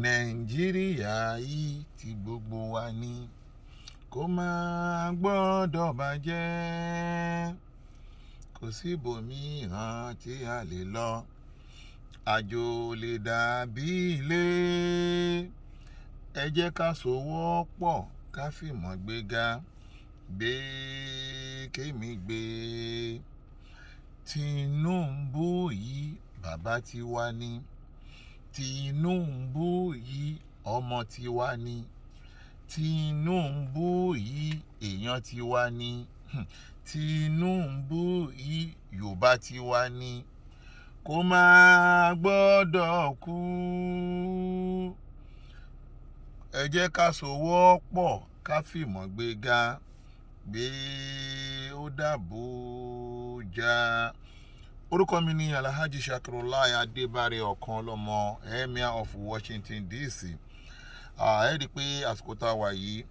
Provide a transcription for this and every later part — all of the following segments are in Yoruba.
Nàìjíríà yìí tí gbogbo wa ní, kó máa gbọ́dọ̀ bàjẹ́. Kò sí ibòmíràn tí a lè lọ, àjò ò lè dàbí ilé. Ẹ jẹ́ ká sowọ́pọ̀, ká fìmọ̀ gbéga, gbé kémi gbé. Tinubu yìí bàbá tiwa ni, Tinubu yìí ọmọ tiwa ni, Tinubu yìí èèyàn tiwa ni, Tinubu yìí Yorùbá tiwa ni, kó máa gbọ́dọ̀ kú. Ẹ jẹ́ ká sowọ́pọ̀, ká fìmọ̀ gbéga, gbé ó dàbújá. Orúkọ mi ni Alhaji Shakirullah Adébárè Ọ̀kan Lọ́mọ, Emir of Washington DC. Ẹ rí i pé àsìkò tá a wà yìí,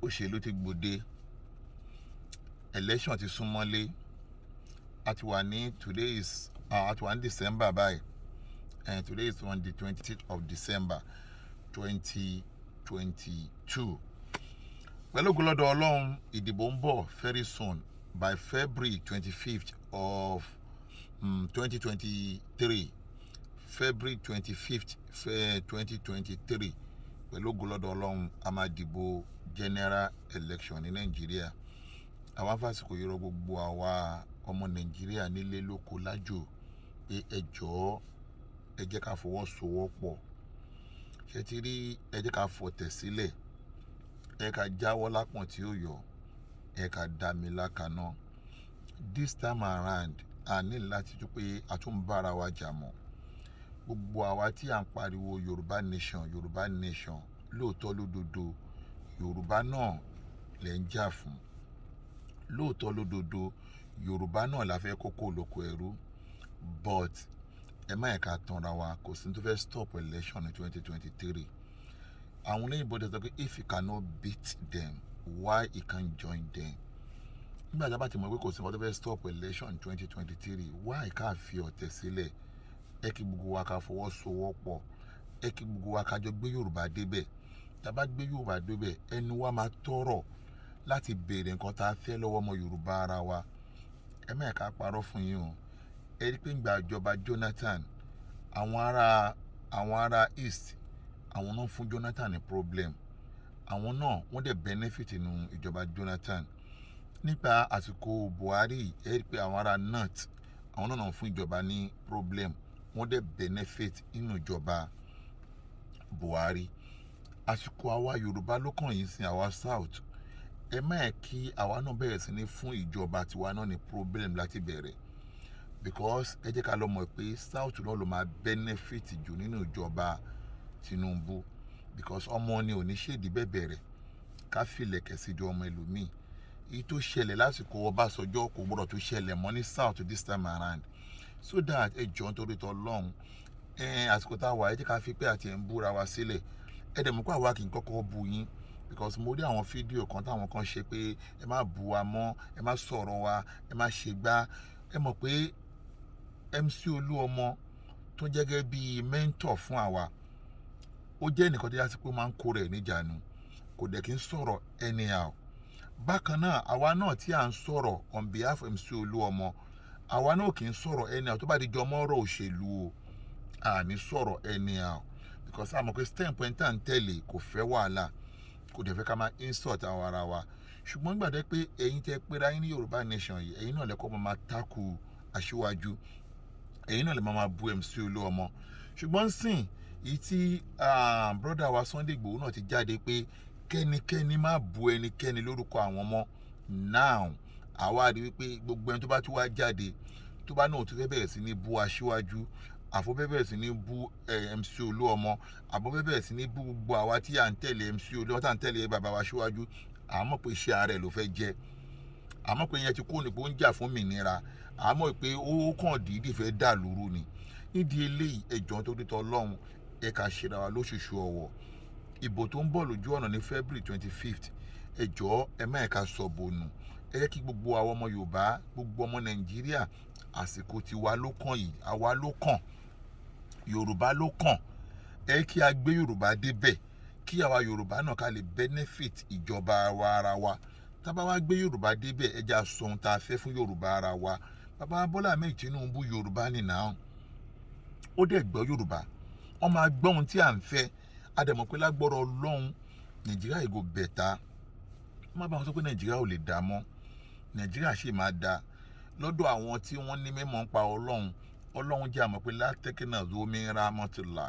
òṣèlú ti gbòde, election ti súnmọ́lé. A ti wà ní today is a ti wà ní December báyìí, and today is on the 20th of December 2022. Pẹ̀lú ògo lọ́dọ̀ Ọlọ́run, ìdìbò ń bọ̀ very soon, by February 25th of 2023, February 25th, 2023. Pẹ̀lú ògo lọ́dọ̀ Ọlọ́run, a máa dìbò general election ní Nàìjíríà. Àwa fàsìkò yìí rọ gbogbo àwa ọmọ Nàìjíríà nílé, lóko, lájò pé ẹ jọ̀ọ́, ẹ jẹ́ ká fọwọ́sowọ́pọ̀. Ṣé ti rí? Ẹ jẹ́ ká fọ̀tẹ̀ sílẹ̀, ẹ ká jáwọ́ lápọ̀n tí ó yọ, ẹ ká dá mi lákaná. This time around, a ní láti tún pé a tún bára wa jà mọ́. Gbogbo àwa tí à ń pariwo Yorùbá nation, Yorùbá nation, lóòótọ́ lódodo, Yorùbá náà lẹ̀ ń jà fún. Lóòótọ́ lódodo, Yorùbá náà la fẹ́ kókó lóko ẹrú, but ẹ má yẹ ká tanra wa. Kò sí ní tó fẹ́ stop election ní 2023. Àwọn olóyìnbó dẹ̀ sọ pé if you cannot beat them, why you can't join them? Nígbà tí a bá ti mọ̀ pé kò sí nǹkan tó fẹ́ stop election ní 2023, why ká fi ọ̀tẹ̀ sílẹ̀? Ẹ kí gbogbo wa ká fọwọ́sowọ́pọ̀, ẹ kí gbogbo wa ká jọ gbé Yorùbá débẹ̀. Tá a bá gbé Yorùbá débẹ̀, ẹnu wa máa tọrọ láti béèrè nǹkan tá a fẹ́ lọ́wọ́ ọmọ Yorùbá ara wa. Ẹ má yẹ ká parọ́ fún yín o. Ẹ rí i pé ìgbà ìjọba Jonathan, àwọn ará East, àwọn náà fún Jonathan ní problem. Àwọn náà wọ́n dẹ̀ benefit nínú ìjọba Jonathan. Nípa àsìkò Buhari, ẹ rí i pé àwọn ará North, àwọn náà fún ìjọba ní problem, wọ́n dẹ̀ benefit nínú ìjọba Buhari. Àsìkò àwa Yorùbá ló kàn yín sí, àwa South. Ẹ má ẹ̀ kí àwa náà bẹ̀rẹ̀ sí ní fún ìjọba tiwa náà ní problem láti bẹ̀rẹ̀, because ẹ jẹ́ ká lọ mọ̀ pé South náà ló máa benefit jù nínú ìjọba Tinubu, because ọmọ ni ò ní ṣèdí bẹ́ẹ̀ bẹ̀rẹ̀ ká filẹ̀kẹ̀ sí ju ọmọ ẹlòmíì. Èyí tó ṣẹlẹ̀ lásìkò Ọbásanjọ́ kò gbọ́dọ̀ tó ṣẹlẹ̀ mọ́ ní South this time around. So that ẹ jọ̀ọ́, nítorí tỌlọ́run, ẹ àsìkò tá a wà, ẹ jẹ́ ká fi pé àti ẹ̀ ń búra wa sílẹ̀. Ẹ dẹ̀ mọ̀ pé àwa kì í kọ́kọ́ bu yín, because mo rí àwọn fídíò kan táwọn kan ṣe pé ẹ má bu wa mọ́, ẹ má sọ̀rọ̀ wa, ẹ má ṣe gbá. Ẹ mọ̀ pé MC Olúọmọ tó jẹ́ gẹ́gẹ́ bíi mentor fún àwa, ó jẹ́ ẹnìkan tó yá sí pé ó máa ń kó rẹ̀ níjànú, kò dẹ̀ kí ń sọ̀rọ̀ anyhow. Bákan náà, àwa náà tí à ń sọ̀rọ̀ on behalf of MC Olúọmọ, àwa náà kì í sọ̀rọ̀ anyhow. Tó bá di jọmọ́ ọ̀rọ̀ òṣèlú o, à ní sọ̀rọ̀ anyhow, because a mọ̀ pé step point à ń tẹ̀lé kò fẹ́ wàhálà, kò dẹ̀ fẹ́ ká máa insult àwọn ara wa. Ṣùgbọ́n nígbà tó pé ẹ̀yin tẹ́ pera yín ní Yorùbá nation yìí, ẹ̀yin náà lẹ́kọ̀ọ́ máa takù aṣíwájú, ẹ̀yin náà lè máa bú MC Olúọmọ. Ṣùgbọ́n sìn èyí tí brother wa Sunday Igboho náà ti jáde pé kẹ́nikẹ́ni má bu ẹnikẹ́ni lórúkọ àwọn ọmọ now, àwa rí wípé gbogbo ẹni tó bá tún wá jáde, tó bá náà tún fẹ́ bẹ̀rẹ̀ sí ní bú aṣíwájú, àfọ fẹ́ bẹ̀rẹ̀ sí ní bú MC Olúọmọ, àbọ̀ fẹ́ bẹ̀rẹ̀ sí ní bú gbogbo àwa tí à ń tẹ̀lé MC Olúọmọ, tá à ń tẹ̀lé bàbá wa aṣíwájú, àmọ́ pé iṣẹ́ ara ẹ̀ ló fẹ́ jẹ́, àmọ́ pé ìyẹn ti kó ní pé ó ń jà fún òmìnira, àmọ́ pé ó kàn dídì fẹ́ dà lóru ni. Nídìí eléyìí, ẹ jọ̀ọ́, nítorí tỌlọ́run, ẹ ká ṣera wa lóṣooṣù ọ̀wọ̀. Ìbò tó ń bọ̀ lójú ọ̀nà ní February 25th, ẹ jọ̀ọ́, ẹ má ẹ ká sọ bònú. Ẹ jẹ́ kí gbogbo àwọn ọmọ Yorùbá, gbogbo ọmọ Nàìjíríà, àsìkò tiwa ló kàn yìí. Àwa ló kàn, Yorùbá ló kàn. Ẹ kí a gbé Yorùbá débẹ̀, kí àwa Yorùbá náà ká lè benefit ìjọba wa ara wa. Tá bá wá gbé Yorùbá débẹ̀, ẹ jẹ́ á sọ ohun tá a fẹ́ fún Yorùbá ara wa. Bàbá Bọ́lá Ahmed Tinubu, Yorùbá nìyà, ó dẹ̀ gbọ́ Yorùbá. Wọ́n máa gbọ́ ohun tí à ń fẹ́. A dẹ̀ mọ̀ pé lágbọ́rọ̀ Ọlọ́run, Nàìjíríà yìí go better. Má bá wọn sọ pé Nàìjíríà ò lè dá mọ́. Nàìjíríà ṣì máa da lọ́dọ̀ àwọn tí wọ́n ní mímọ̀ ń pa Ọlọ́run. Ọlọ́run jẹ́ àmọ̀ pé látẹ́kínà zomi rámọ́tìlá.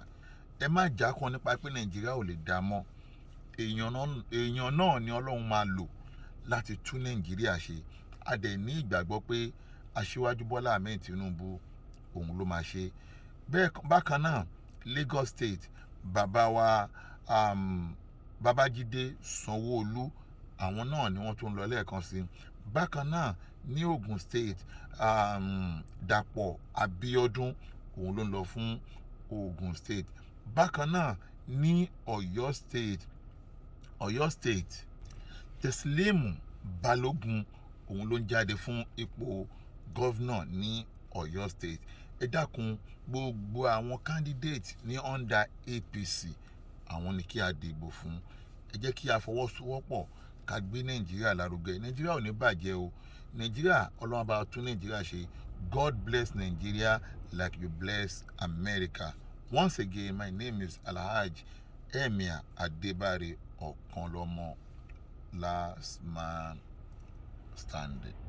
Ẹ má jà kan nípa pé Nàìjíríà ò lè dá mọ́. Èèyàn náà ni Ọlọ́run máa lò láti tún Nàìjíríà ṣe. A dẹ̀ ní ìgbàgbọ́ pé Aṣíwájú Bọ́lá Ahmed Tinubu, òun ló máa ṣe bẹ́ẹ̀. Bákan náà, Lagos State, bàbá wa Babájídé Sanwó-Olú, àwọn náà ni wọ́n tún lọ lẹ́ẹ̀kan sí. Bákan náà, ní Ogun State, Dàpọ̀ Abíọ́dún, òun ló ń lọ fún Ogun State. Bákan náà, ní Ọ̀yọ́ State, Ọ̀yọ́ State, Teslim Balógun, òun ló ń jáde fún ipò governor ní Ọ̀yọ́ State. Ẹ dákun, gbogbo àwọn candidate ní under APC, àwọn ni kí a dìbò fún. Ẹ jẹ́ kí a fọwọ́sowọ́pọ̀ ká gbé Nàìjíríà lárugẹ. Nàìjíríà ò ní bàjẹ́ o. Nàìjíríà, Ọlọ́run bá tún Nàìjíríà ṣe. God bless Nigeria like you bless America. Once again, my name is Alhaji Emir Adebare Ọ̀kanlọ́mọ, last man standing.